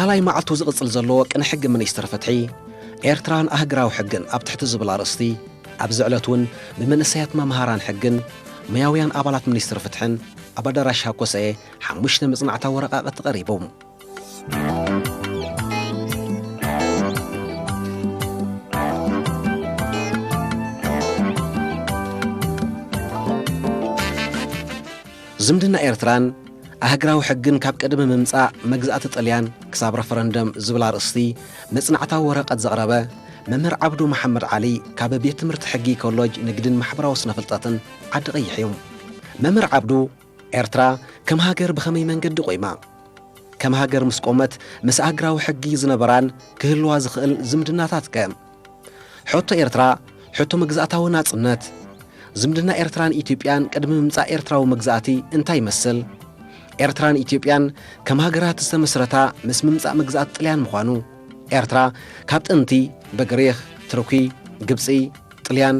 ካልኣይ መዓልቱ ዝቕጽል ዘሎ ቅነ ሕጊ ሚኒስትሪ ፍትሒ፣ ኤርትራን ኣህግራዊ ሕግን ኣብ ትሕቲ ዝብል ኣርእስቲ፣ ኣብዚ ዕለት እውን ብመንእሰያት መምሃራን ሕግን ሞያውያን ኣባላት ሚኒስትሪ ፍትሕን ኣብ ኣዳራሽ ሃኮሰኤ ሓሙሽተ መጽናዕታዊ ወረቓቕቲ ቀሪቡ። ዝምድና ኤርትራን ኣህግራዊ ሕግን ካብ ቅድሚ ምምጻእ መግዛእቲ ጥልያን ክሳብ ረፈረንደም ዝብል ኣርእስቲ መጽናዕታዊ ወረቐት ዘቕረበ መምህር ዓብዱ መሓመድ ዓሊ ካብ ቤት ትምህርቲ ሕጊ ኮለጅ ንግድን ማሕበራዊ ስነ ፍልጠትን ዓዲ ቀይሕ እዩ። መምህር ዓብዱ ኤርትራ ከም ሃገር ብኸመይ መንገዲ ቆይማ? ከም ሃገር ምስ ቆመት ምስ ኣህግራዊ ሕጊ ዝነበራን ክህልዋ ዝኽእል ዝምድናታት ከ? ሕቶ ኤርትራ፣ ሕቶ መግዛእታዊ ናጽነት። ዝምድና ኤርትራን ኢትዮጵያን ቅድሚ ምምጻእ ኤርትራዊ መግዛእቲ እንታይ ይመስል? ኤርትራን ኢትዮጵያን ከም ሃገራት ዝተመስረታ ምስ ምምጻእ መግዛእቲ ጥልያን ምዃኑ። ኤርትራ ካብ ጥንቲ ብግሪኽ፣ ትርኪ፣ ግብጺ፣ ጥልያን፣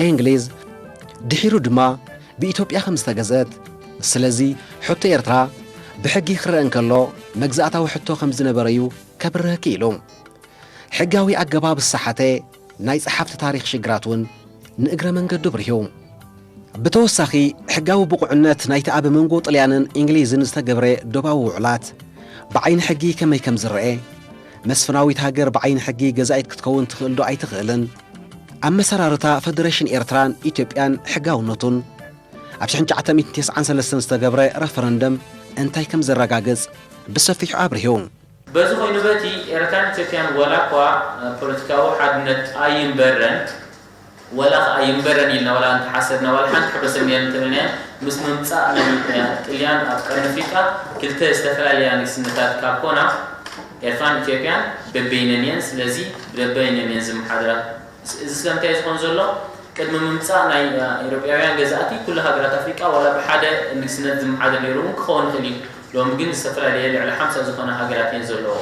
እንግሊዝ፣ ድሒሩ ድማ ብኢትዮጵያ ከም ዝተገዝአት። ስለዚ ሕቶ ኤርትራ ብሕጊ ክረአ እንከሎ መግዛእታዊ ሕቶ ከም ዝነበረ እዩ ከብርህ ክኢሉ። ሕጋዊ ኣገባብ ዝሰሓተ ናይ ጸሓፍቲ ታሪኽ ሽግራት እውን ንእግረ መንገዱ ኣብሪሁ። ብተወሳኺ፣ ሕጋዊ ብቑዕነት ናይቲ ኣብ መንጎ ጥልያንን እንግሊዝን ዝተገብረ ዶባዊ ውዕላት ብዓይኒ ሕጊ ከመይ ከም ዝረኤ፣ መስፍናዊት ሃገር ብዓይኒ ሕጊ ገዛኢት ክትከውን ትኽእል ዶ ኣይትኽእልን፣ ኣመሰራርታ ፈደረሽን ኤርትራን ኢትዮጵያን ሕጋውነቱን፣ ኣብ ሽሕን ትሽዓተ ሚእትን ተስዓን ሰለስተን ዝተገብረ ረፈረንደም እንታይ ከም ዘረጋግጽ ብሰፊሑ ኣብሪሁ። በዚ ኮይኑ በቲ ኤርትራን ኢትዮጵያን ዋላ እኳ ፖለቲካዊ ሓድነት ኣይንበረን፣ ዋላ ኸዓ ይንበረን ኢልና ዋላ እንተሓሰብና፣ ዋላ ሓንቲ ሕብረተሰብ ነይረን እንተበልናየን፣ ምስ ምምጻእ ናይ ጥልያን ኣብ ቀርኒ ኣፍሪቃ ክልተ ዝተፈላለያ ንግስነታት ካብ ኮና፣ ኤርትራን ኢትዮጵያን በበይነን እየን። ስለዚ በበይነን እየን ዝመሓደራ። እዚ ስለምንታይ እዩ ዝኾን ዘሎ? ቅድሚ ምምጻእ ናይ፣ እ፣ ኤውሮጳውያን ገዛእቲ፣ ኩሉ ሃገራት ኣፍሪቃ ዋላ ብሓደ ንግስነት ዝመሓደር ነይሩ እውን ክኸውን ይኽእል እዩ። ሎሚ ግን ዝተፈላለየ ልዕሊ ሓምሳ ዝኾና ሃገራት እየን ዘለዎ።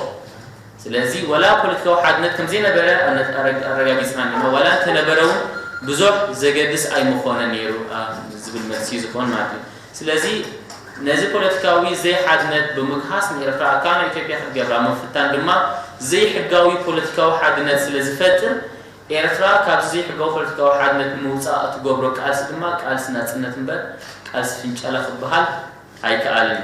ስለዚ ዋላ ፖለቲካዊ ሓድነት ከም ዘይነበረ ኣነ-፣ ኣረ-፣ ኣረጋጊጽና ኣለና። ዋላ እንተነበረ እውን ብዙሕ ዘገድስ ኣይምኾነን ነይሩ፣ እ፣ ዝብል መልሲ እዩ ዝኾን ማለት እዩ። ስለዚ ነዚ ፖለቲካዊ ዘይሓድነት ብምግሃስ ንኤርትራ ኣካል ናይ ኢትዮጵያ ክትገብራ ምፍታን ድማ ዘይሕጋዊ ፖለቲካዊ ሓድነት ስለ ዝፈጥር፣ ኤርትራ ካብዚ ዘይሕጋዊ ፖለቲካዊ ሓድነት ንምውጻእ እትገብሮ ቃልሲ ድማ ቃልሲ ናጽነት እምበር ቃልሲ ፍንጨላ ክበሃል ኣይከኣልን።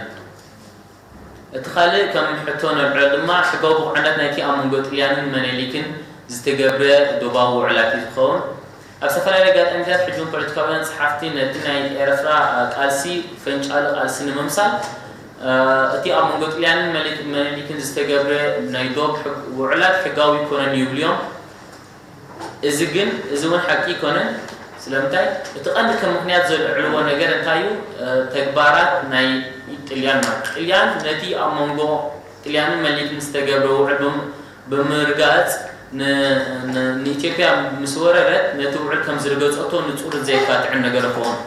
እቲ ካልእ ከም ሕቶ ነልዕሎ ድማ ሕጋዊ ብቑዕነት ናይቲ ኣብ መንጎ ጥልያንን መነሊክን ዝተገብረ ዶባዊ ውዕላት እዩ ዝኸውን። ኣብ ዝተፈላለየ ኣጋጣሚታት ሕጂ እውን ፖለቲካውያን ጸሓፍቲ ነቲ ናይ ኤርትራ ቃልሲ ፈንጫሊ ቃልሲ ንምምሳል፣ እ፣ እቲ ኣብ መንጎ ጥልያንን መሊ-፣ መኒሊክን ዝተገብረ ናይ ዶብ ሕግ-፣ ውዕላት ሕጋዊ ኣይኮነን ይብሉ እዮም። እዚ ግን፣ እዚ እውን ሓቂ ኣይኮነን። ስለምንታይ? እቲ ቀንዲ ከም ምኽንያት ዘልዕልዎ ነገር እንታይ እዩ? እ፣ ተግባራት ናይ ጥልያን ማለት። ጥልያን ነቲ ኣብ መንጎ ጥልያንን መኒሊክን ዝተገብረ ውዕል ብም-፣ ብምርጋጽ ን-፣ ን-፣ ንኢትዮጵያ ምስ ወረረት ነቲ ውዕል ከም ዝርገጸቶ ንጹርን ዘየካትዕን ነገር ይኸውን።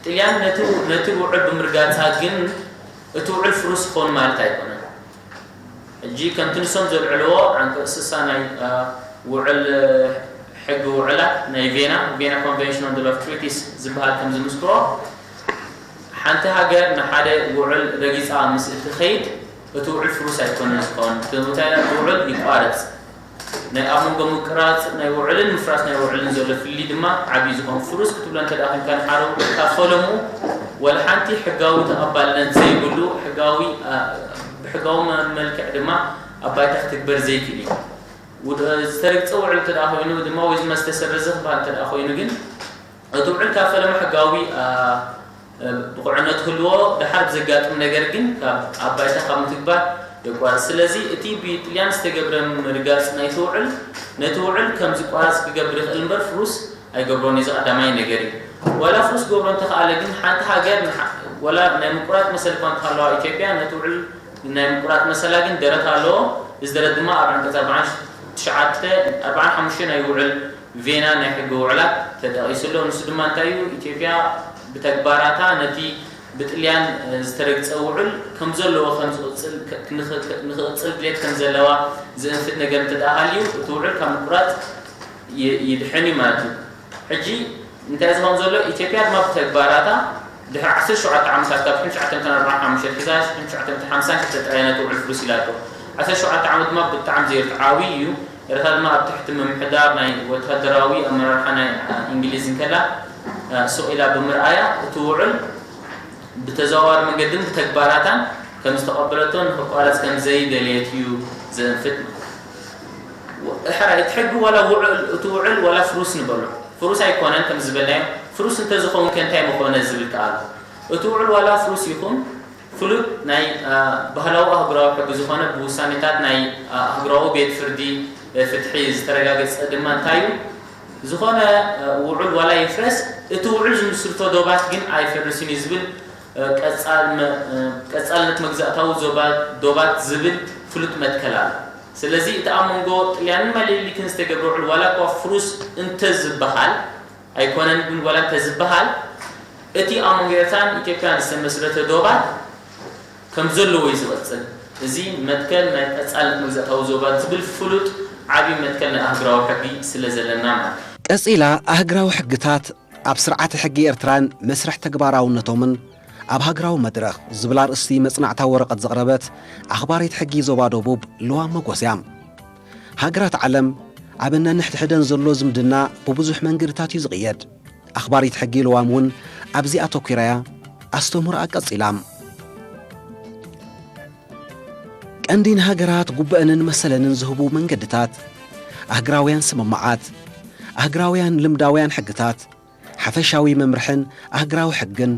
ጥልያን ነቲ፣ ነቲ ውዕል ብምርጋጻ ግን እቲ ውዕል ፍሩስ ክኸውን ማለት ኣይኮነን። ሕጂ ከምቲ ንሶም ዘልዕልዎ ዓንቀጽ ስሳ ናይ፣ እ፣ ውዕል፣ እ፣ ሕጊ ውዕላት ናይ ቬና፣ ቬና ኮንቨንሽን ኦን ሎው ኦፍ ትሪቲስ ዝበሃል ከም ዝምስክሮ፣ ሓንቲ ሃገር ንሓደ ውዕል ረጊጻ ምስ እትኸይድ፣ እቲ ውዕል ፍሩስ ኣይኮነን ዝኸውን። እቲ ውዕል ይቋረጽ። ናይ ኣብ መንጎ ምቁራጽ ናይ ውዕልን ምፍራስ ናይ ውዕልን ዘሎ ፍልልይ ድማ ዓቢ እዩ ዝኸውን። ፍሩስ ክትብሎ እንተ ደኣ ዄንካ፣ ንሓደ ውዕል ካብ ፈለምኡ ዋላ ሓንቲ ሕጋዊ ተቐባልነት ዘይብሉ፣ ሕጋዊ፣ እ፣ ብሕጋዊ መ-፣ መልክዕ ድማ ኣብ ባይታ ክትግበር ዘይክእል እዩ። ውድ-፣ ዝተረግጸ ውዕል እንተ ደኣ ኮይኑ ድማ ወይ ድማ ዝተሰረዘ ክበሃል እንተ ደኣ ኮይኑ ግን፣ እቲ ውዕል ካብ ፈለማ ሕጋዊ፣ እ፣ እ፣ ብቑዕነት ክህልዎ፣ ደሓር ብዘጋጥም ነገር ግን ካብ ኣብ ባይታ ካብ ምትግባር የቋርጽ። ስለዚ እቲ ብጥልያን ዝተገብረ ምርጋጽ ናይቲ ውዕል፣ ነቲ ውዕል ከም ዝቋረጽ ክገብር ይኽእል እምበር ፍሩስ ኣይገብሮን እዩ። እዚ ቀዳማይ ነገር እዩ። ዋላ ፍሩስ ክገብሮ እንተኸኣለ ግን ሓንቲ ሃገር ንሓ-፣ ዋላ ናይ ምቁራጽ መሰል እኳ እንተሃለዋ ኢትዮጵያ፣ ነቲ ውዕል ናይ ምቁራጽ መሰላ ግን ደረት ኣለዎ። እዚ ደረት ድማ ኣብ ዓንቀጽ ኣርባዓን ትሽዓተ፣ ኣርባዓን ሓሙሽተ ናይ ውዕል ቬና ናይ ሕጊ ውዕላት ተጠቒሱ ኣሎ። ንሱ ድማ እንታይ እዩ? ኢትዮጵያ ብተግባራታ ነቲ ብጥልያን፣ እ፣ ዝተረግጸ ውዕል ከም ዘለዎ ከም ዝቕጽል፣ ከ-፣ ንኽ-፣ ንኽቕጽል ድሌት ከም ዘለዋ ዝእንፍት ነገር እንተ ደኣ ሃልዩ፣ እቲ ውዕል ካብ ምቁራጽ ይ-፣ ይድሕን እዩ ማለት እዩ። ሕጂ እንታይ ዝኸውን ዘሎ? ኢትዮጵያ ድማ ብተግባራታ ድሕሪ ዓሰርተ ሸውዓተ ዓመታት፣ ካብ ሽሕን ትሽዓተ ሚእትን ኣርባዓን ሓሙሽተን ሒዛ ሽሕን ትሽዓተ ሚእትን ሓምሳን ክልተ ጥራይ ነቲ ውዕል ፍሩስ ኢላቶ። ዓሰርተ ሸውዓተ ዓመት ድማ ብጣዕሚ ዘይርትዓዊ እዩ። ኤርትራ ድማ ኣብ ትሕቲ ምምሕዳር ናይ ወታደራዊ ኣመራርሓ ናይ እንግሊዝ እንከላ ስቕ ኢላ ብምርኣያ እቲ ውዕል ብተዘዋዋሪ መንገድን ብተግባራታን ከም ዝተቐበለቶን ንክቋረፅ ከም ዘይደለየት እዩ ዘንፍት። ሕራይ እቲ ሕጊ ዋላ ውዕል እቲ ውዕል ዋላ ፍሩስ ንበሎ ፍሩስ ኣይኮነን ከም ዝበልናዮ ፍሩስ እንተዝኸውን ከ እንታይ ምኾነ ዝብል ከኣሉ እቲ ውዕል ዋላ ፍሩስ ይኹን ፍሉጥ ናይ ባህላዊ ኣህጉራዊ ሕጊ ዝኾነ ብውሳኔታት ናይ ኣህጉራዊ ቤት ፍርዲ ፍትሒ ዝተረጋገፀ ድማ እንታይ እዩ ዝኾነ ውዕል ዋላ ይፍረስ እቲ ውዕል ዝምስርቶ ዶባት ግን ኣይፈርስን እዩ ዝብል ቀፃልነት መግዛእታዊ ዶባት ዝብል ፍሉጥ መትከል ኣሎ። ስለዚ እቲ ኣብ መንጎ ጥልያንን ማሌሊክን ዝተገብረ ውዕል ዋላ እኳ ፍሩስ እንተዝበሃል ኣይኮነን ግን ዋላ እንተዝበሃል እቲ ኣብ መንጎ ኤርትራን ኢትዮጵያን ዝተመስረተ ዶባት ከም ዘለዎ እዩ ዝቐፅል። እዚ መትከል ናይ ቀፃልነት መግዛእታዊ ዞባት ዝብል ፍሉጥ ዓብዪ መትከል ናይ ኣህግራዊ ሕጊ ስለ ዘለና ማለት እዩ። ቀጺላ ኣህግራዊ ሕግታት ኣብ ስርዓተ ሕጊ ኤርትራን መስርሕ ተግባራውነቶምን ኣብ ሃገራዊ መድረኽ ዝብል ኣርእስቲ መጽናዕታዊ ወረቐት ዘቕረበት ኣኽባሪት ሕጊ ዞባ ደቡብ ልዋም መጎስ እያ። ሃገራት ዓለም ኣብ ነንሕድሕደን ዘሎ ዝምድና ብብዙሕ መንገድታት እዩ ዝቕየድ። ኣኽባሪት ሕጊ ልዋም እውን ኣብዚ ኣተኲራ እያ ኣስተምህሮኣ ቀጺላ። ቀንዲ ንሃገራት ጉብአንን መሰለንን ዝህቡ መንገድታት፣ ኣህግራውያን ስምምዓት፣ ኣህግራውያን ልምዳውያን ሕግታት፣ ሓፈሻዊ መምርሕን ኣህግራዊ ሕግን፣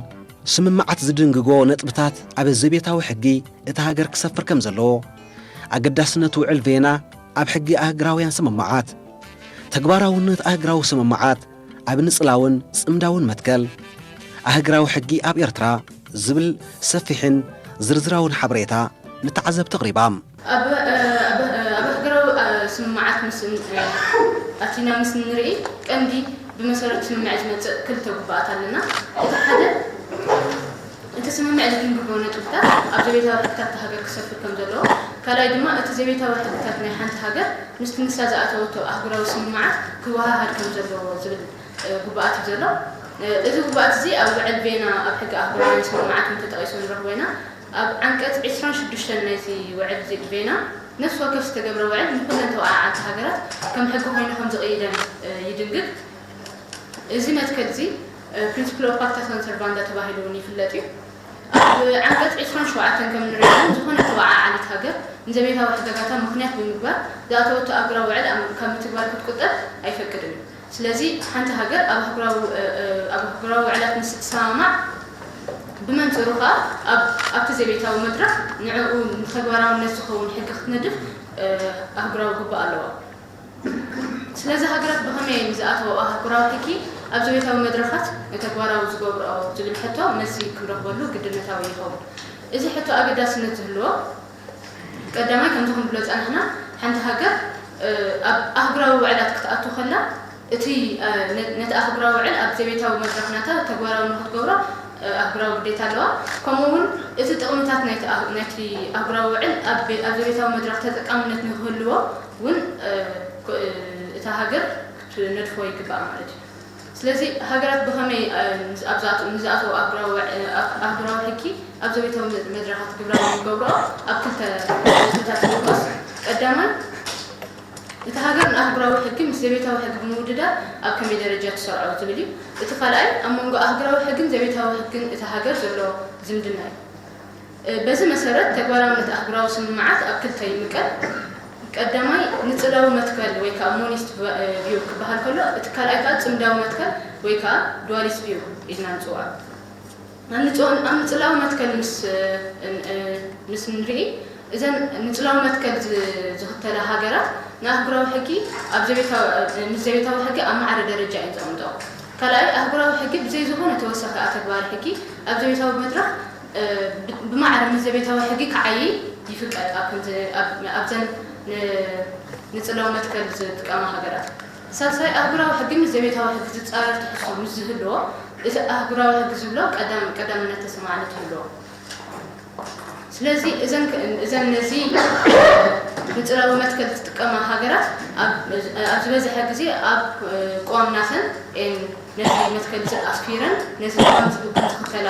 ስምምዓት ዝድንግጎ ነጥብታት ኣብ ዘቤታዊ ሕጊ እታ ሃገር ክሰፍር ከም ዘለዎ፣ ኣገዳስነት ውዕል ቬና ኣብ ሕጊ ኣህግራውያን ስምምዓት፣ ተግባራውነት ኣህግራዊ ስምምዓት ኣብ ንጽላውን ጽምዳውን መትከል፣ ኣህግራዊ ሕጊ ኣብ ኤርትራ ዝብል ሰፊሕን ዝርዝራውን ሓበሬታ ንተዓዘብቲ ኣቕሪባ። ኣብ ኣብ ኣህግራዊ ስምምዓት ምስ ኣቲና ምስ ንርኢ ቀንዲ ብመሰረት ስምምዕ ዝመጽእ ክልተ ጉባኣት ኣለና። እቲ ሓደ እቲ ስምምዕ ዝድንግጎ ነጥብታት ኣብ ዘቤታዊ ሕግታት እታ ሃገር ክሰፍር ከም ዘለዎ፣ ካልኣይ ድማ እቲ ዘቤታዊ ሕግታት ናይ ሓንቲ ሃገር ምስቲ ንሳ ዝኣተወቶ ኣህጉራዊ ስምምዓት ክወሃሃድ ከም ዘለዎ ዝብል ጉባኣት እዩ ዘሎ። እዚ ጉባኣት እዚ ኣብ ውዕል ቬና ኣብ ሕጊ ኣህጉራውያን ስምምዓት እውን ተጠቒሱ ንረኽቦ ኢና። ኣብ ዓንቀጽ ዕስራን ሽዱሽተን ናይቲ ውዕል ቬና ነፍሲ ወከፍ ዝተገብረ ውዕል ንኩለን ተወዓዓልቲ ሃገራት ከም ሕጊ ኮይኑ ከም ዝቕይደን ይድንግግ። እዚ መትከል እዚ ፕሪንስፕል ኦፍ ፓክታ ሳንት ሰርቫንዳ ተባሂሉ እውን ይፍለጥ እዩ። ኣብ ዓንቀጽ ዕስራን ሸውዓተን ከም ንሪኦ ዝኾነ ተወዓዓሊት ሃገር ንዘቤታዊ ሕጋጋታ ምኽንያት ብምግባር ዝኣተወቶ ኣህጉራዊ ውዕል ካብ ምትግባር ክትቁጠብ ኣይፈቅድን እዩ። ስለዚ ሓንቲ ሃገር ኣብ ኣህጉራዊ ኣብ ኣህጉራዊ ውዕላት ምስ ትሰማማዕ ብመንጽሩ ከኣ ኣብቲ ዘቤታዊ መድረኽ ንዕኡ ንተግባራውነት ዝኸውን ሕጊ ክትነድፍ ኣህጉራዊ ግቡእ ኣለዋ። ስለዚ ሃገራት ብኸመይ ንዝኣተወኦ ኣህጉራዊ ሕጊ ኣብ ዘቤታዊ መድረኻት ተግባራዊ ዝገብርኦ ዝብል ሕቶ መልሲ ክንረኽበሉ ግድነታዊ ይኸውን። እዚ ሕቶ ኣገዳስነት ዝህልዎ ቀዳማይ ከምዚ ክንብሎ ዝጸናሕና ሓንቲ ሃገር ኣብ ኣህጉራዊ ውዕላት ክትኣቱ ከላ እቲ ነቲ ኣህጉራዊ ውዕል ኣብ ዘቤታዊ መድረኽ ናታ ተግባራዊ ንክትገብሮ ኣህጉራዊ ግዴታ ኣለዋ። ከምኡ እውን እቲ ጥቕምታት ናይቲ ኣህጉራዊ ውዕል ኣብ ዘቤታዊ መድረኽ ተጠቃምነት ንክህልዎ እውን እታ ሃገር ክትነድፎ ይግባእ ማለት እዩ። ስለዚ ሃገራት ብኸመይ ኣብዝኣት ንዝኣተው ኣህጉራዊ ሕጊ ኣብ ዘቤታዊ መድረኻት ግብራዊ ይገብርኦ ኣብ ክልተ ነጥብታት ይምርኮስ። ቀዳማይ እቲ ሃገር ንኣህጉራዊ ሕጊ ምስ ዘቤታዊ ሕጊ ብምውድዳር ኣብ ከመይ ደረጃ ትሰርዖ ዝብል እዩ። እቲ ካልኣይ ኣብ መንጎ ኣህጉራዊ ሕግን ዘቤታዊ ሕግን እታ ሃገር ዘሎ ዝምድና እዩ። በዚ መሰረት ተግባራውነት ኣህጉራዊ ስምምዓት ኣብ ክልተ ይምቀል። ቀዳማይ ንጽላዊ መትከል ወይ ከዓ ሞኒስት ቪው ክበሃል ከሎ እቲ ካልኣይ ከዓ ጽምዳዊ መትከል ወይ ከዓ ዱዋሊስት ቪው ኢልና ንጽውዖ። ኣብ ንጽላዊ መትከል ምስ ንርኢ እዘን ንጽላዊ መትከል ዝኽተላ ሃገራት ንኣህጉራዊ ሕጊ ኣብ ዘቤታዊ ምስ ዘቤታዊ ሕጊ ኣብ ማዕረ ደረጃ እየን ዘቐምጠኦ። ካልኣይ ኣህጉራዊ ሕጊ ብዘይ ዝኾነ ተወሳኺ ኣተግባሪ ሕጊ ኣብ ዘቤታዊ መድረኽ ብማዕረ ምስ ዘቤታዊ ሕጊ ክዓይይ ይፍቀድ። ኣብ ከምዚ ኣብዘን ንጽላዊ መትከል ዝጥቀማ ሃገራት። ሳልሳይ ኣህጉራዊ ሕጊ ምስ ዘቤታዊ ሕጊ ዝጻረር ትሕዝቶ ምስ ዝህልዎ እቲ ኣህጉራዊ ሕጊ ዝብሎ ቀዳምነት ተሰማዕነት ይህልዎ። ስለዚ እዘን እዘን ነዚ ንጽላዊ መትከል ዝጥቀማ ሃገራት ኣብ ዝበዝሐ ግዜ ኣብ ቅዋም ናተን ነዚ መትከል እዚ ኣስፊረን ነዚ ቅዋም ዝብግን ዝኽተላ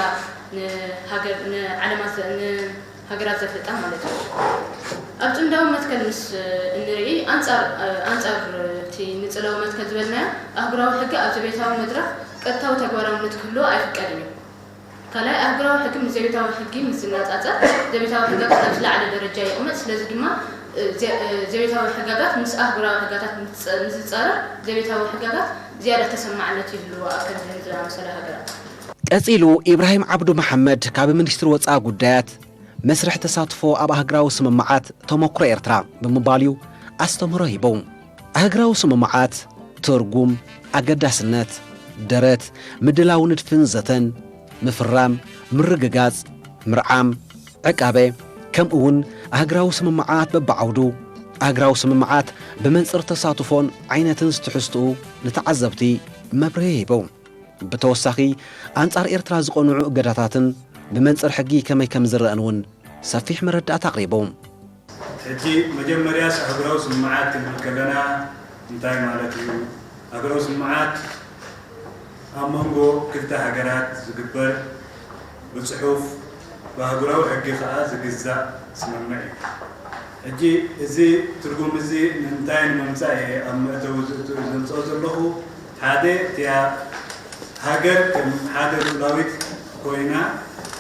ንሃገር ንዓለማት ንሃገራት ዘፍልጣ ማለት እዩ። ኣብ ጽምዳዊ መትከል ምስ እንርኢ፣ ኣንጻር፣ ኣንጻር እቲ ንጽላዊ መትከል ዝበልናዮ፣ ኣህጉራዊ ሕጊ ኣብ ዘቤታዊ መድረኽ ቀጥታዊ ተግባራውነት ክህልዎ ኣይፍቀድን እዩ። ካልኣይ፣ ኣህጉራዊ ሕጊ ምስ ዘቤታዊ ሕጊ ምስ ዝነጻጸር፣ ዘቤታዊ ሕጋጋት ኣብ ዝለዓለ ደረጃ ይቕመጥ። ስለዚ ድማ፣ ዘ-፣ ዘቤታዊ ሕጋጋት ምስ ኣህጉራዊ ሕጋታት ምስ ዝጸ-፣ ምስ ዝጻረር፣ ዘቤታዊ ሕጋጋት ዝያዳ ተሰማዕነት ይህልዎ ኣብ ከምዚአን ዝኣመሰላ ሃገራት። ቀጺሉ፣ ኢብራሂም ዓብዱ መሓመድ ካብ ሚኒስትሪ ወጻኢ ጉዳያት፣ መስርሕ ተሳትፎ ኣብ ኣህጉራዊ ስምምዓት ተመኩሮ ኤርትራ ብምባል እዩ ኣስተምህሮ ሂቡ። ኣህጉራዊ ስምምዓት፣ ትርጉም፣ ኣገዳስነት፣ ደረት፣ ምድላው ንድፍን ዘተን፣ ምፍራም፣ ምርግጋጽ፣ ምርዓም፣ ዕቃበ፣ ከምኡ እውን ኣህጉራዊ ስምምዓት በብዓውዱ፣ ኣህጉራዊ ስምምዓት ብመንጽር ተሳትፎን ዓይነትን ዝትሕዝትኡ ንተዓዘብቲ መብርሂ ሂቡ። ብተወሳኺ፣ ኣንጻር ኤርትራ ዝቐንዑ እገዳታትን ብመንጽር ሕጊ ከመይ ከም ዝረኣን እውን ሰፊሕ መረዳእታ ኣቕሪቡ። ሕጂ መጀመርያስ ኣህጉራዊ ስምምዓት ክንብል ከለና እንታይ ማለት እዩ? ኣህጉራዊ ስምምዓት ኣብ መንጎ ክልተ ሃገራት ዝግበር ብጽሑፍ ብኣህጉራዊ ሕጊ ከኣ ዝግዛእ ስምምዕ እዩ። ሕጂ እዚ ትርጉም እዚ ንምንታይ ንምምጻእ እየ ኣብ መእተዊ ዝእቱ ዘምጽኦ ዘለኹ? ሓደ እቲኣ ሃገር ከም ሓደ ልኡላዊት ኮይና፣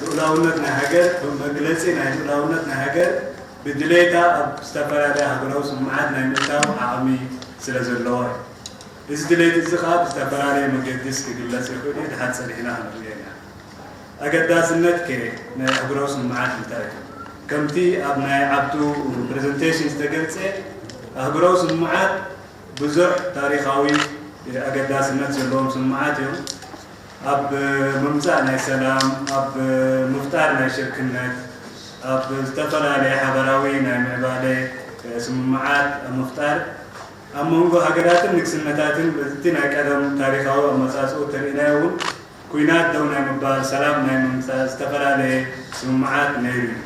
ልኡላውነት ናይ ሃገር፣ መግለጺ ናይ ልኡላውነት ናይ ሃገር ብድሌታ ኣብ ዝተፈላለያ ኣህጉራዊ ስምምዓት ናይ ምእታው ዓቕሚ ስለ ዘለዋ እዩ። እዚ ድሌት እዚ ኸኣ ብዝተፈላለየ መገዲስ ክግለጽ ይኽእል እዩ፣ ድሓር ጸኒሕና ክንርእዮ ኢና። ኣገዳስነት ከ ናይ ኣህጉራዊ ስምምዓት እንታይ እዩ? ከምቲ ኣብ ናይ ዓብዱ ፕረዘንቴሽን ዝተገልጸ፣ ኣህጉራዊ ስምምዓት ብዙሕ ታሪኻዊ ኣገዳስነት ዘለዎም ስምምዓት እዮም። ኣብ ምምጻእ ናይ ሰላም፣ ኣብ ምፍጣር ናይ ሽርክነት፣ ኣብ ዝተፈላለየ ሓበራዊ ናይ ምዕባለ ስምምዓት ኣብ ምፍጣር፣ ኣብ መንጎ ሃገራትን ንግስነታትን በቲ ናይ ቀደም ታሪኻዊ ኣመጻጽኡ ተርእናዮ እውን፣ ኲናት ደው ናይ ምባል፣ ሰላም ናይ ምምጻእ ዝተፈላለየ ስምምዓት ነይሩ እዩ።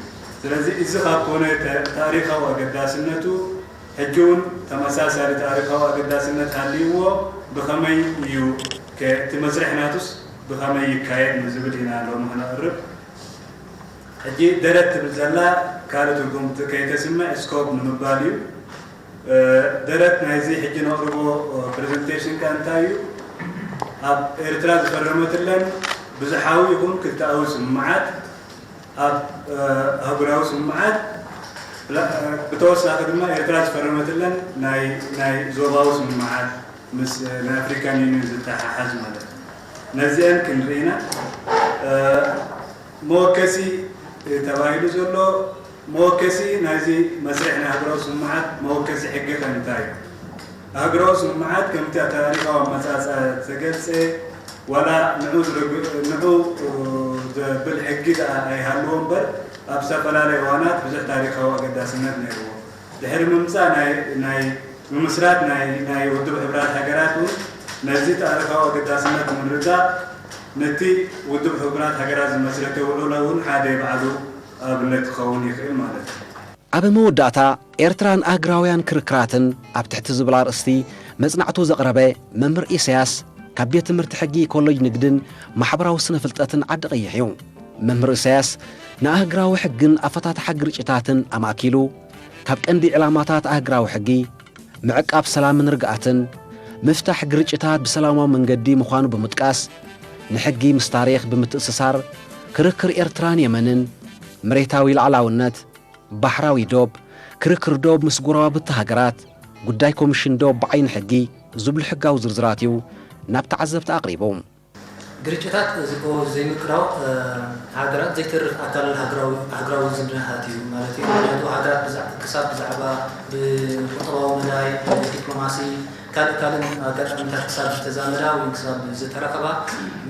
ስለዚ እዚ ካብ ኮነ ተ-፣ ታሪኻዊ ኣገዳስነቱ፣ ሕጂ እውን ተመሳሳሊ ታሪኻዊ ኣገዳስነት ሃልይዎ፣ ብኸመይ እዩ ከ-፣ እቲ መስርሕ ናቱስ ብኸመይ ይካየድ ንዝብል ኢና ሎሚ ክነቕርብ። ሕጂ ደረት ትብል ዘላ ካልእ ትርጉም ከይተስምዕ ስኮፕ ንምባል እዩ። እ፣ ደረት ናይዚ ሕጂ ነቕርቦ ፕረዘንቴሽን ከ እንታይ እዩ? ኣብ ኤርትራ ዝፈረመትለን ብዙሓዊ ይኹን ክልተኣዊ ስምምዓት፣ ኣብ፣ እ፣ ኣህጉራዊ ስምምዓት፣ ብላ-፣ እ፣ ብተወሳኺ ድማ ኤርትራ ዝፈረመትለን ናይ፣ ናይ ዞባዊ ስምምዓት ምስ፣ እ፣ ናይ ኣፍሪካን ዩኒየን ዝተሓሓዝ ማለት እዩ። ነዚአን ክንርኢ ኢና። እ፣ መወከሲ ተባሂሉ ዘሎ፣ መወከሲ ናይዚ መስርሕ ናይ ኣህጉራዊ ስምምዓት መወከሲ ሕጊ ከ እንታይ እዩ? ኣህጉራዊ ስምምዓት ከምቲ ኣብ ታሪኻዊ ኣመጻጽኣ ዝተገልጸ፣ ዋላ ንዑ ዝረግ-፣ ንዑ ዘብል ሕጊ ደኣ ኣይሃልዎ እምበር፣ ኣብ ዝተፈላለየ እዋናት ብዙሕ ታሪኻዊ ኣገዳስነት ነይርዎ። ድሕሪ ምምጻእ ናይ፣ ናይ ምምስራት ናይ፣ ናይ ውድብ ሕቡራት ሃገራት እውን ነዚ ታሪኻዊ ኣገዳስነት ንምርዳእ ነቲ ውድብ ሕቡራት ሃገራት ዝመስረተ ውዕሎ እውን ሓደ ባዕሉ ኣብነት ክኸውን ይኽእል ማለት እዩ። ኣብ መወዳእታ፣ ኤርትራን ኣህግራውያን ክርክራትን ኣብ ትሕቲ ዝብል ኣርእስቲ መጽናዕቱ ዘቕረበ መምህር ኢሳያስ፣ ካብ ቤት ትምህርቲ ሕጊ ኮሌጅ ንግድን ማሕበራዊ ስነ ፍልጠትን ዓዲ ቀይሕ እዩ። መምህር ኢሳያስ ንኣህግራዊ ሕግን ኣፈታትሓ ግርጭታትን ኣማእኪሉ፣ ካብ ቀንዲ ዕላማታት ኣህግራዊ ሕጊ፣ ምዕቃብ ሰላምን ርግኣትን፣ ምፍታሕ ግርጭታት ብሰላማዊ መንገዲ ምዃኑ ብምጥቃስ፣ ንሕጊ ምስ ታሪኽ ብምትእስሳር፣ ክርክር ኤርትራን የመንን፣ መሬታዊ ላዕላውነት፣ ባሕራዊ ዶብ፣ ክርክር ዶብ ምስ ጎረባብቲ ሃገራት፣ ጉዳይ ኮሚሽን ዶብ ብዓይኒ ሕጊ ዝብሉ ሕጋዊ ዝርዝራት እዩ ናብ ተዓዘብቲ ኣቕሪቡ። ግርጭታት እዚ እኮ ዘይምቅራው፣ እ፣ ሃገራት ዘይተርፍ ኣካል ሃገራዊ፣ ኣህግራዊ ዝምድናታት እዩ ማለት እዩ። ምክንያቱ ሃገራት ብዛ-፣ ክሳብ ብዛዕባ ብቁጠባዊ መዳይ፣ ብዲፕሎማሲ፣ ካልእ ካልእ ኣጋጣሚታት ክሳብ ዝተዛመዳ ወይ ክሳብ ዝተራኸባ፣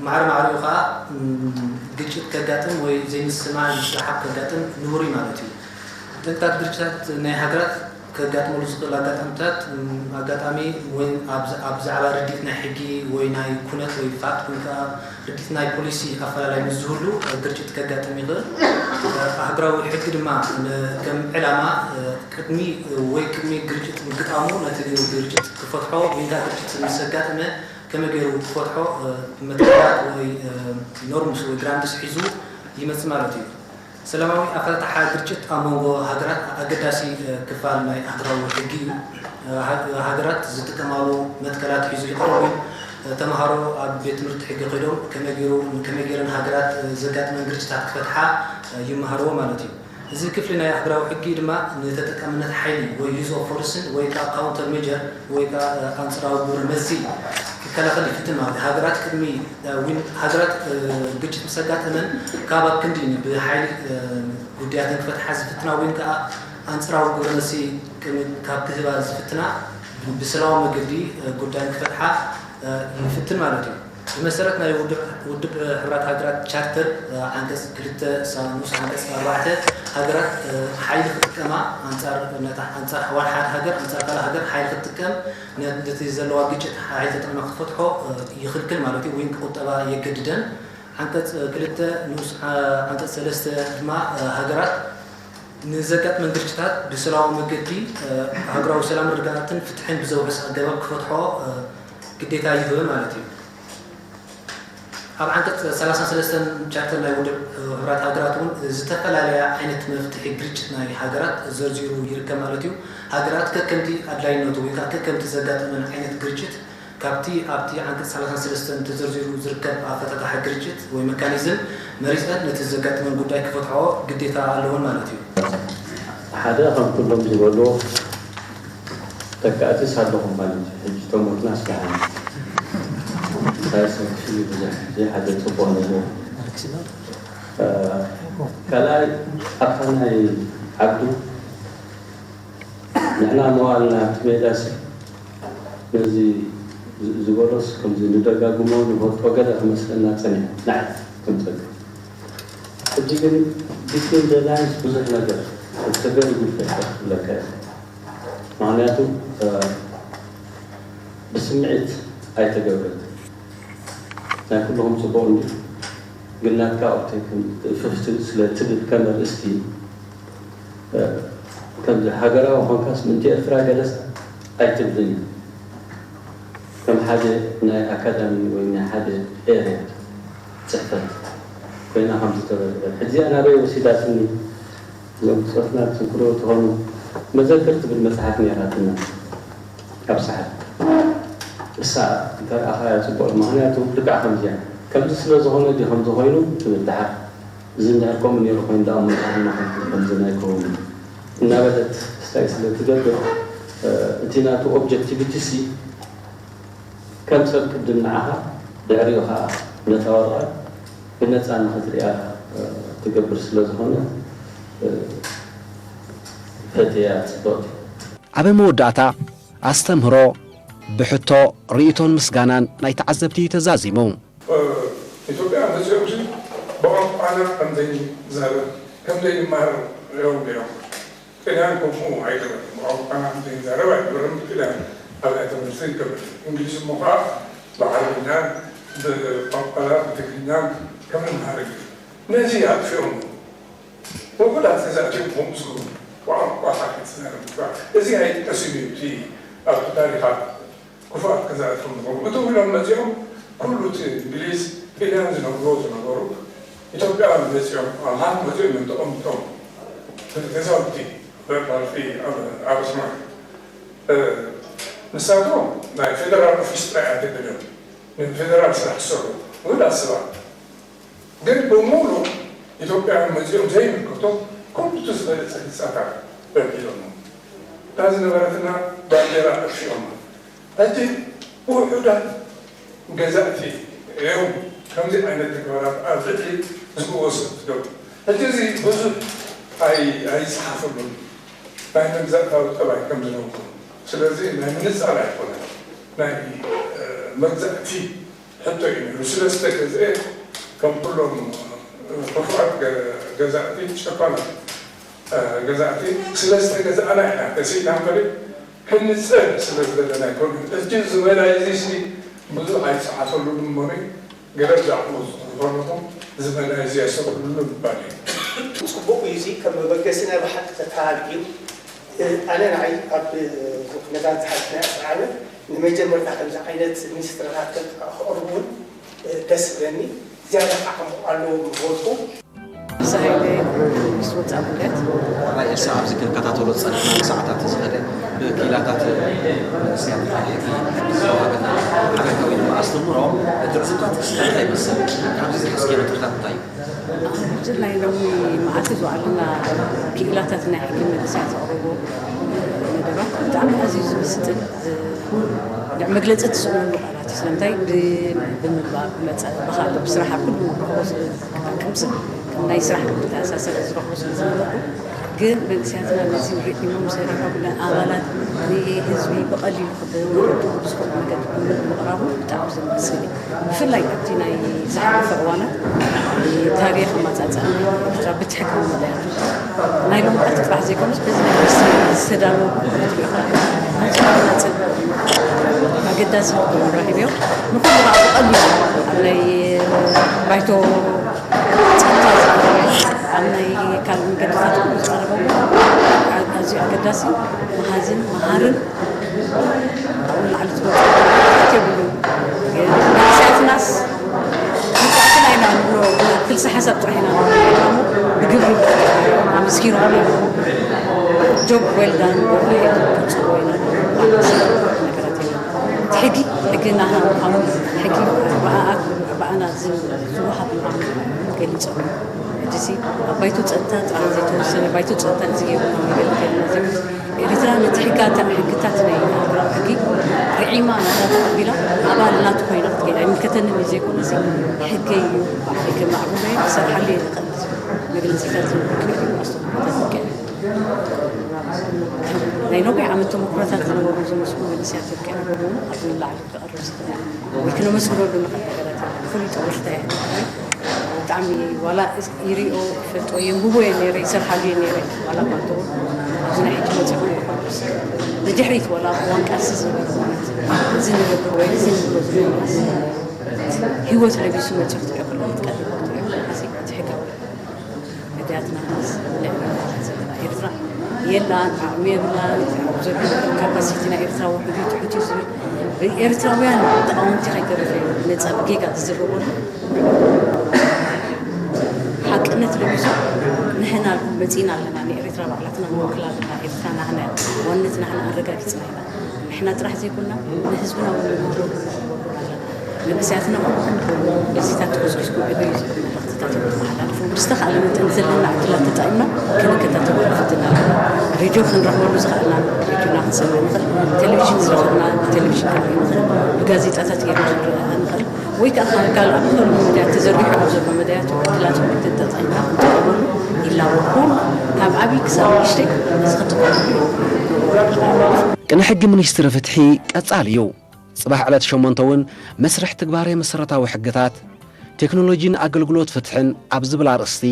ማዕረ ማዕሪኡ ከኣ፣ እም፣ ግጭት ከጋጥም ወይ ዘይምስማዕ፣ ምስሕሓብ ከጋጥም ንቡር እዩ ማለት እዩ። ጠንቅታት ግርጭታት ናይ ሃገራት ከጋጥመሉ ዝኽእል ኣጋጣሚታት፣ እም፣ ኣጋጣሚ ወይ ኣብ ዛ-፣ ኣብ ዛዕባ ርድኢት ናይ ሕጊ ወይ ናይ ኩነት ወይ ፋክት ወይ ከኣ ርድኢት ናይ ፖሊሲ ኣፈላላይ ምስ ዝህሉ፣ ግርጭት ከጋጥም ይኽእል። ኣህግራዊ ሕጊ ድማ ን-፣ ከም ዕላማ፣ ቅድሚ ወይ ቅድሚ ግርጭት ምግጣሙ ነቲ ግርጭት ክፈትሖ ወይ ከኣ ግርጭት ምስ ኣጋጠመ ከመይ ገይሩ ክፈትሖ፣ መትከላት ወይ ኖርምስ ወይ ግራንድስ ሒዙ ይመጽእ ማለት እዩ። ሰላማዊ ኣፈታትሓ ግርጭት ኣብ መንጎ ሃገራት ኣገዳሲ ክፋል ናይ ኣህጉራዊ ሕጊ እዩ። ሃገራት ዝጥቀማሉ መትከላት ሒዙ ይቐርብ። ተምሃሮ ኣብ ቤት ትምህርቲ ሕጊ ከይዶም ከመይ ገይሩ ከመይ ገይረን ሃገራት ዘጋጥመን ግርጭታት ክፈትሓ ይመሃርዎ ማለት እዩ። እዚ ክፍሊ ናይ ኣህጉራዊ ሕጊ ድማ ንተጠቃምነት ሓይሊ ወይ use of force ን ወይ ከዓ counter measure ወይ ከዓ ኣንፅራዊ ግብረ መልሲ ክከላኸል ይፍትን ማለት እዩ። ሃገራት ቅድሚ ሃገራት ግጭት ምስ ኣጋጠመን ካብ ኣብ ክንዲ ብሓይሊ ጉዳያተን ክፈትሓ ዝፍትና ወይ ከዓ ኣንፅራዊ ግብረ መልሲ ካብ ክህባ ዝፍትና ብሰላማዊ መገዲ ጉዳየን ክፈትሓ ይፍትን ማለት እዩ። ብመሰረት ናይ ውድብ ሕቡራት ሃገራት ቻርተር ዓንቀፅ ክልተ ንኡስ ዓንቀፅ ኣርባዕተ ሃገራት ሓይሊ ክጥቀማ ኣንፃር ነታ ኣንፃር ዋን ሓደ ሃገር ኣንፃር ካልእ ሃገር ሓይሊ ክትጥቀም ነቲ ዘለዋ ግጭት ሓይሊ ተጠቕማ ክትፈትሖ ይኽልክል ማለት እዩ ወይ ክቁጠባ የገድደን። ዓንቀፅ ክልተ ንኡስ ዓንቀፅ ሰለስተ ድማ ሃገራት ንዘጋጥመን ግርጭታት ብሰላማዊ መገዲ ሃገራዊ ሰላም ርግኣትን ፍትሕን ብዘውሕስ ኣገባብ ክፈትሖ ግዴታ ይህበን ማለት እዩ። ኣብ ዓንቀፅ ሰላሳን ሰለስተን ቻርተር ናይ ውድብ ሕቡራት ሃገራት እውን ዝተፈላለያ ዓይነት መፍትሒ ግርጭት ናይ ሃገራት ዘርዚሩ ይርከብ ማለት እዩ። ሃገራት ከከምቲ ኣድላይነቱ ወይ ከዓ ከከምቲ ዘጋጠመን ዓይነት ግርጭት ካብቲ ኣብቲ ዓንቀፅ ሰላሳን ሰለስተን ተዘርዚሩ ዝርከብ ኣፈታታሒ ግርጭት ወይ መካኒዝም መሪፀን ነቲ ዘጋጥመን ጉዳይ ክፈትሖ ግዴታ ኣለወን ማለት እዩ። ሓደ ከም ኩሎም ዝበልዎ ተካእቲ ሳለኹም ማለት እዩ። ሕጂ ተሞትና ስራሕና ሳይሰክሽ ብዙሕ ዘይሓደ ፅቡቕ ነገር ካልኣይ ኣብታ ናይ ዓዱ ንሕና መዋልና ኣብቲ ሜዳሲ ነዚ ዝበሎስ ከምዚ ንደጋግሞ ንፈልጦ ገለ ክመስለና ፀኒሑ ንዓይ ከም ፀገም ሕጂ ግን between the lines ብዙሕ ነገር ተገሪጉ ይፈጠር ክብለካ እየ። ምክንያቱ ብስምዒት ኣይተገብረትን ናይ ኩልኹም ፅቡቕ እንዲ ግን ናትካ ኦፕቴክን ፍፍቲ ስለ ትብል ከም ኣርእስቲ ከምዚ ሃገራዊ ኮንካስ ምንቲ ኤርትራ ገለስ ኣይትብልን እዩ ከም ሓደ ናይ ኣካዳሚ ወይ ናይ ሓደ ኤርያ ፅሕፈት ኮይና ከም ዝተበልዐ ሕዚኣ ናበይ ወሲዳትኒ እዞም ብፆትና ትዝክሮ ትኾኑ መዘክር ትብል መፅሓፍ ነይራትና ካብ ሰሓት እሳ እንተረኣኻያ ፅቡቕ ምክንያቱ ልክዕ ከምዚያ ከምዚ ስለ ዝኾነ ዲ ከምዚ ኮይኑ ትብል ድሓር እዚ እንድሕር ከምኡ ነይሩ ኮይኑ ደኣ መፅሓፍና ከምዚ ከምዚ ናይ ከውን እናበለት ስታይ ስለ ትገብር እቲ ናቱ ኦብጀክቲቪቲ ሲ ከም ሰብ ቅድም ንዓኻ ድሕሪኡ ከዓ ነታ ወረቐት ብነፃ ንኽትሪኣ ትገብር ስለ ዝኾነ ፈትያ ፅብቕቲ ኣብ መወዳእታ ኣስተምህሮ ብሕቶ ርእይቶን ምስጋናን ናይ ተዓዘብቲ ተዛዚሙ። ኢትዮጵያ መፂኦም ሲ ብቋንቋና ከምዘይዛረብ ከምዘይማር እዮም ነይሮም። ጥልያን ከምኡ ኣይገበርን። ብቋንቋና ከምዘይዛረብ ኣይገበርን። ጥልያን ኣብያ ትምህርቲ ይገብር። እንግሊዝ እሞ ከዓ ብዓረብኛን ብቋንቋና ብትግርኛን ከም ንመሃር እዩ። ነዚ ኣጥፊኦም ውሑዳት ገዛእቲ ክኾኑ ዝኽእሉ ብቋንቋኻ ክትዛረብ ምግባር። እዚ ኣይጥቀስን እዩ እቲ ኣብቲ ታሪኻት ክፉኣት ገዛእቲ ከም ዝኾኑ። እቶም ኢሎም መፂኦም ኩሉ እቲ እንግሊዝ ጥልያን ዝነግርዎ ዝነበሩ ኢትዮጵያውያን መፂኦም ኣምሓር መፂኦም እዮም ተቐምጦም ገዛውቲ በርባልፊ ኣብ ኣስመራ ንሳቶም ናይ ፌደራል ኦፊስ ጥራይ ኣገድልዮም ንፌደራል ስራሕ ዝሰርሑ ውሑዳት ሰባት ግን ብምሉእ ኢትዮጵያውያን መፂኦም ዘይምልከቶም ኩሉ እቲ ዝበለፀ ህንፃታት በዲሎሞ እታ ዝነበረትና ባንዴራ ኣጥፊኦማ ሕጂ ውሑዳት ገዛእቲ እዮም ከምዚ ዓይነት ተግባራት ኣብ ልዕሊ ዝግበሱ ዝገብሩ ሕጂ እዚ ብዙሕ ኣይፀሓፈሉን ናይ መግዛእታዊ ጠባይ ከም ዝነበሩ ስለዚ ናይ ምንፃል ኣይኮነን ናይ መግዛእቲ ሕቶ እዩ ነይሩ። ስለ ዝተገዝአ ከም ኩሎም ክፉኣት ገዛእቲ ጨቋናት ገዛእቲ ስለ ዝተገዝኣና ኢና ተሲእና እምበር ክንፅል ስለ ዝደለና ኣይኮነን። እዚ ዝመዳይ እዚ ሲ ብዙሕ ኣይፀሓፈሉን እሞኒ ገለ ብዛዕባኡ ዝኾነኹም ዝመዳይ እዚ ኣይሰብሉሉ ምባል እዩ። ፅቡቕ እዩ። እዚ ከም መበገሲ ናይ ብሓቂ ተተሃልዩ ኣነ ንዓይ ኣብ ነዛ ዝሓለፍናያ ዓመት ንመጀመርታ ከምዚ ዓይነት ሚኒስትርታት ከቕርቡ እውን ደስ ዝብለኒ ዝያዳ ክዓምቑ ኣለዎም ምበልኩ። ምስ ወፃእ ጉዳያት። ራይ ኤልሳ፣ ኣብዚ ክንከታተሎ ዝፀናሕና ሰዓታት ዝኸደ ብክኢላታት መንእሰያት ሕጊ ዝተዋሃበና ሓበሬታዊ ድማ ኣስተምህሮ ትዕዝብታት እስከ እንታይ ይመስል? ካብዚ ዝሕዝኪ ነጥብታት እንታይ እዩ? ኣብዚ ናይ ሎሚ መዓልቲ ዝወዓልና ክኢላታት ናይ ሕጊ መንእሰያት ዘቕርቦ መደባት ብጣዕሚ ኣዝዩ ዝምስጥን እ፣ መግለፂ ትስእነሉ ቃላት እዩ። ስለምንታይ ብ-፣ ብምንባብ፣ ብመፀ-፣ ብኻልእ፣ ብስራሕ ኣብ ኩሉ ንረኽቦ ስለ ዝጠቅም ስም ከም ናይ ስራሕ መተኣሳሰሪ ዝረኽቦ ስለ ዝነበርኩ፣ ግን መንእሰያትና ነዚ ርዒሞም ዝረኸቡለን ኣባላት ንህዝቢ ብቐሊሉ ክበ-፣ ክረድኡ ብዝኽእሉ መገዲ ብምቕራቡ ብጣዕሚ ዘመስግን እዩ። ብፍላይ ኣብቲ ናይ ዝሓለፈ እዋናት ታሪኽ ኣመፃፅኣ ኤርትራ ብትሕካዊ መዳያት ናይ ሎምዓንቲ ጥራሕ ዘይኮነስ በዚ ናይ ዩኒቨርሲቲ ዝተዳለወ ኣገዳሲ ክኸውን ረኺብዮ። ንኩሉ ከዓ ብቐሊሉ ኣብ ናይ ባይቶ ጸጥታ ዝቐረበ፣ ኣብ ናይ ካልእ መገድታት ኩሉ ዝቐረበ ኣዝዩ ኣገዳሲ፣ መሃዝን መሃርን ኣብኡ ንላዕሊ ትበጽሖ የብሉን። ግን መንእሰያትናስ ምጽኣትና ኢና ንብሎ፣ ብክልሲ ሓሳብ ጥራሕ ኢና ንብሎ፣ ብግብሪ ኣመስጊኖም እዮም። ጆብ ዌል ዳን ክብልዎ ኢና። ነገራት እዮም። እቲ ሕጊ፣ ሕጊ ናህና ምዃኑ፣ ሕጊ ብኣኣ-፣ ብኣና ዝ-፣ ዝወሃብ ምዃኑ ገሊጾም። ሕጂሲ ኣብ ባይቶ ጸጥታ ጥራሕ ዘይተወሰነ፣ ባይቶ ጸጥታ እዚ ገይሩ መገልገልና ዘይኮነስ፣ ኤርትራ ነቲ ሕጋታ-፣ ሕግታት ናይ ሃገራዊ ሕጊ ርዒማ፣ ናታ ተቐቢላ፣ ኣባል ናቱ ኮይና ክትከይድ ኣይምልከተንን እዩ ዘይኮነሲ፣ ሕገይ እዩ፣ ባዕለይ ከማዕብሎ እየ፣ ክሰርሓሉ እየ ዝኽእል መግለጺታት ዝህቡ ኣስተምህሮታት ይካየድ። ናይ ነዊሕ ዓመት ተመኩሮታት ዝነበሩ ዝመስሉ መንእሰያት ወድቀ ነበሩ ኣብዚ ንላዕሊ ክቐርብ ዝኽእል ወይ ክነመስግነሉ ንኽእል ነገራት እዮም። ፍሉይ ጦብላሕታ እየ። ብጣዕሚ ዋላ ይሪኦ ይፈልጦ የንብቦ እየ ነይረ፣ ይሰርሓሉ እየ ነይረ። ዋላ እኳ እንተኾነ ኣብዚ ናይ ሕጂ መፂኹ ንድሕሪት ዋላ ኣብ እዋን ቃልሲ ዝነበረ ኩነት እዚ ንገብር ወይ እዚ ንብሎ ዝነበረ ህይወት ለቢሱ መፂኹ ትሪኦ ከለኹ ትቀልብ ትሪኦ ከለኻ እቲ ሕጋዊ መዳያትና ልዕሊ ዘለና ኤርትራ የላን፣ ዓቕሚ የብላን፣ ኣብ ዘሎ ካፓሲቲ ናይ ኤርትራ ውሑድ እዩ፣ ትሑት እዩ ዝብል ብኤርትራውያን ተቓወምቲ ከይተረፈ ነጻ ብጌጋ ዝዝረበሉ ሓቅነት ለቢሱ ንሕና መጺእና ኣለና፣ ንኤርትራ ባዕላትና ንወክል ኣለና፣ ኤርትራ ናህና እያ፣ ዋንነት ናህና ኣረጋጊጽና ኢና። ንሕና ጥራሕ ዘይኮና ንህዝብና እውን ንምህሮ ኣለና። መንእሰያትና ኩልኩም በዚታት ተጎስጒስኩም ዕበዩ ዝብል መልእኽትታት እዮም ተመሓላልፎም። ብዝተኻእለ መጠን ዘለና ዕድላት ተጠቒምና ክንከታተሎ ንፍትን ኣለና። ሬድዮ ክንረኽበሉ ዝኸኣልና ሬድዮና ክንሰምዕ ንኽእል፣ ቴሌቪዥን ዝረኸብና ብቴሌቪዥን ክንርኢ ንኽእል፣ ብጋዜጣታት ጌርና ክንረኣ ንኽእል፣ ወይ ከዓ ካብ ካልእ ኣብ ዝኾነ መዳያት ተዘርጊሑ ኣብ ዘሎ መዳያት ዕድላት ተጠቒምና ክንጥቀመሉ ይላቦ። ኩሉ ካብ ዓብዪ ክሳብ ንእሽተይ እዚ ክጥቀመሉ እዩ። ቅነ ሕጊ ሚኒስትሪ ፍትሒ ቀጻሊ እዩ። ጽባሕ ዕለት ሸሞንተ እውን መስርሕ ትግባሬ መሰረታዊ ሕግታት፣ ቴክኖሎጂን ኣገልግሎት ፍትሕን ኣብ ዝብል ኣርእስቲ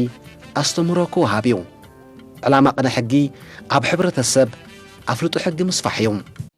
ኣስተምህሮ ክወሃብ እዩ። ዕላማ ቅነ ሕጊ ኣብ ሕብረተሰብ ኣፍልጦ ሕጊ ምስፋሕ እዩ።